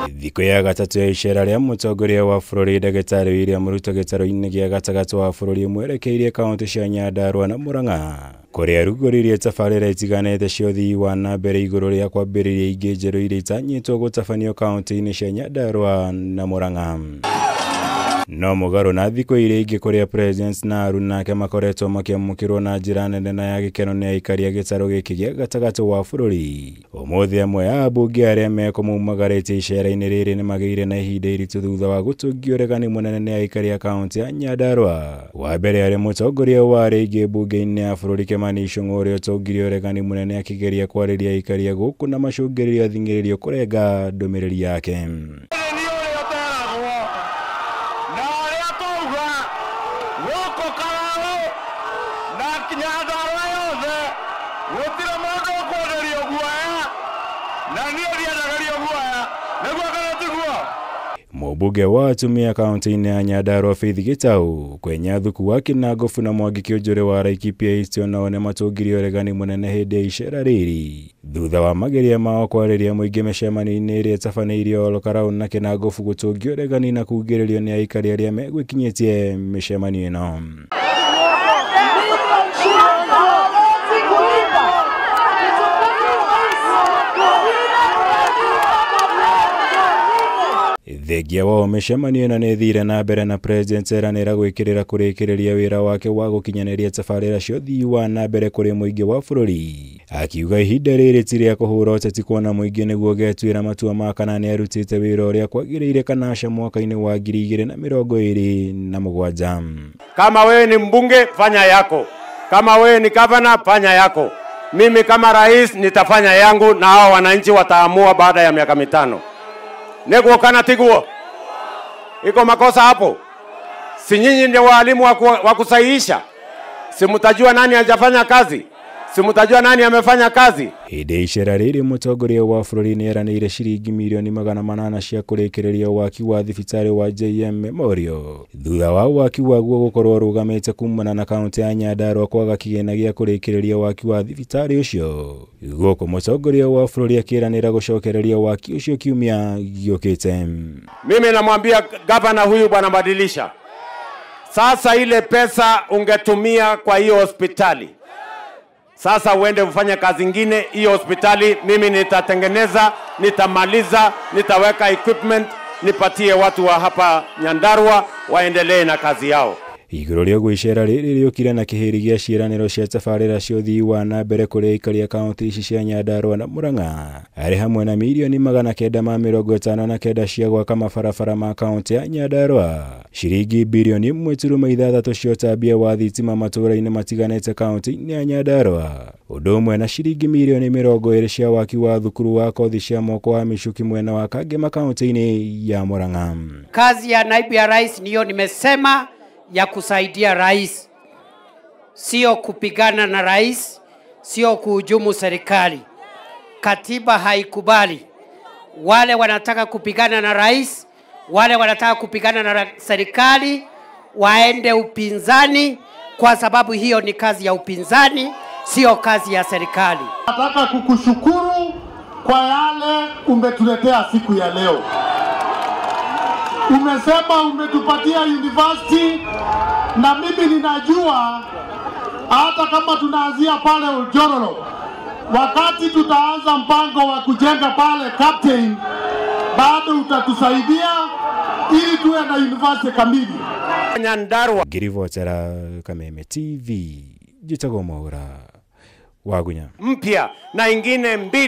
Thikũ ya gatatũ ya icera rĩa mũtongoria wa bũrũri ndagĩtarĩ William Ruto gĩtarũ-inĩ gĩa gatagatĩ wa bũrũri mwerekeirie kaunti cia Nyandarua na Murang'a kũrĩa arugũririe tabarĩra itiganĩte cia ũthii wa na mbere igũrũ rĩa kwambĩrĩria ingĩ njerũ iria itanyĩtwo gũtabanio kaunti-inĩ cia Nyandarua na Murang'a. No mũgarũ na thikũ iria ingĩ kũrĩa President na aruna ake makoretwo makĩamũkĩrwo na njĩra nene na ya gĩkeno nĩ aikari a gĩtarũ gĩkĩ gĩa gatagatĩ wa bũrũri. Ũmũthĩ amwe a ambunge arĩa mekũmaumagarĩtie icera-inĩ rĩrĩ nĩmagĩire na ihinda iritũ thutha wa gũtũngio ũregani mũnene nĩ aikari a kaunti ya Nyandarua. Wa mbere arĩ mũtongoria wa arĩa aingĩ mbunge-inĩ ya bũrũri Kimani Ichung'wa ũrĩa ũtongirie ũregani mũnene akĩgeria kwarĩria aikari a gũkũ na macũngĩrĩrio athing'ĩrĩrio kũrenga ndũmĩrĩri yake. Mũmbunge wa atumia kaunti-inĩ ya Nyandarua Faith Gitau kwenya thuku wa Kinangofu na Mwangi Kĩũnjũrĩ wa Laikipia East onao nĩmatũngirie ũregani mũnene hĩndĩ ya icera rĩrĩ thutha wa mageria mao kwarĩria mũingĩ mĩcemanio-inĩ ĩrĩa ĩtabanĩirio Ol Kalou na Kinangofu gũtũngio ũregani na kugĩrĩrio nĩ aikari arĩa megwĩkinyĩtie mĩcemanio ĩno. Thengia wao mĩcemanio ĩno nĩ ĩthire na mbere na President eranĩra gwĩkĩrĩra kũrĩkĩrĩria wĩra wake wa gũkinyanĩria tabarĩra cia ũthii wa na mbere kũrĩ mũingĩ wa bũrũri, akiuga ihinda rĩrĩ ti rĩa kũhũra ũteti kuona mũingĩ nĩguo ũgetuĩra matua ma kana nĩarutĩte wĩra ũrĩa kwagĩrĩire kana aca mwaka-inĩ wa 2027. Kama wewe ni mbunge fanya yako, kama wewe ni gavana fanya yako, mimi kama rais nitafanya yangu na hao wananchi wataamua baada ya miaka 5. Neguo kana tiguo? Iko makosa hapo? Si nyinyi ndio walimu wa kusahihisha? Si mtajua nani hajafanya kazi? Si mtajua nani amefanya kazi? Hĩndĩ icera rĩrĩ mũtongoria wa bũrũri nĩeranĩire ciringi mirioni 800 cia kũrĩkĩrĩria waki wa thibitarĩ wa JM Memorial thutha wa waki waguo gũkorwo ũrũgamĩte kumana na kaunti ya Nyandarua kwaga kĩgĩna gĩa kũrĩkĩrĩria waki wa thibitarĩ ũcio. Gũkũ mũtongoria wa bũrũri akĩranĩra gũcokereria waki ũcio kiumia gĩũkĩte. Mimi namwambia gavana huyu bwana badilisha. Sasa ile pesa ungetumia kwa hiyo hospitali, sasa uende ufanye kazi ingine. Hiyo hospitali mimi nitatengeneza, nitamaliza, nitaweka equipment, nipatie watu wa hapa Nyandarua waendelee na kazi yao. Igũrũ rĩa ũguo icera rĩrĩ rĩũkire na kĩhĩri gĩa ciĩranĩro cia tabarĩra cia ũthii wa na mbere kũrĩ aikari a kaunti ici cia Nyandarua na Murang'a arĩ hamwe na mirioni 959 cia gwaka mabarabara ma kaunti ya Nyandarua, ciringi birioni 1.6 cia ũtambia wa thitima matũũra-inĩ matiganĩte kaunti-inĩ ya Nyandarua, ũndũ ũmwe na ciringi mirioni 20 cia waki wa thukuru wa kothi cia moko wa Michuki mwena wa Kangema kaunti-inĩ ya Murang'a. Kazi ya naibu ya rais niyo nimesema ya kusaidia rais, sio kupigana na rais, sio kuhujumu serikali. Katiba haikubali. Wale wanataka kupigana na rais, wale wanataka kupigana na serikali waende upinzani, kwa sababu hiyo ni kazi ya upinzani, sio kazi ya serikali. Nataka kukushukuru kwa yale umetuletea siku ya leo. Umesema umetupatia university, na mimi ninajua hata kama tunaanzia pale Oljororo, wakati tutaanza mpango wa kujenga pale Captain, bado utatusaidia ili tuwe na university kamili. Nyandarua. Ngirivotera Kameme TV, njĩtagwo Mwaura Wagunya. Mpya na ingine mbili.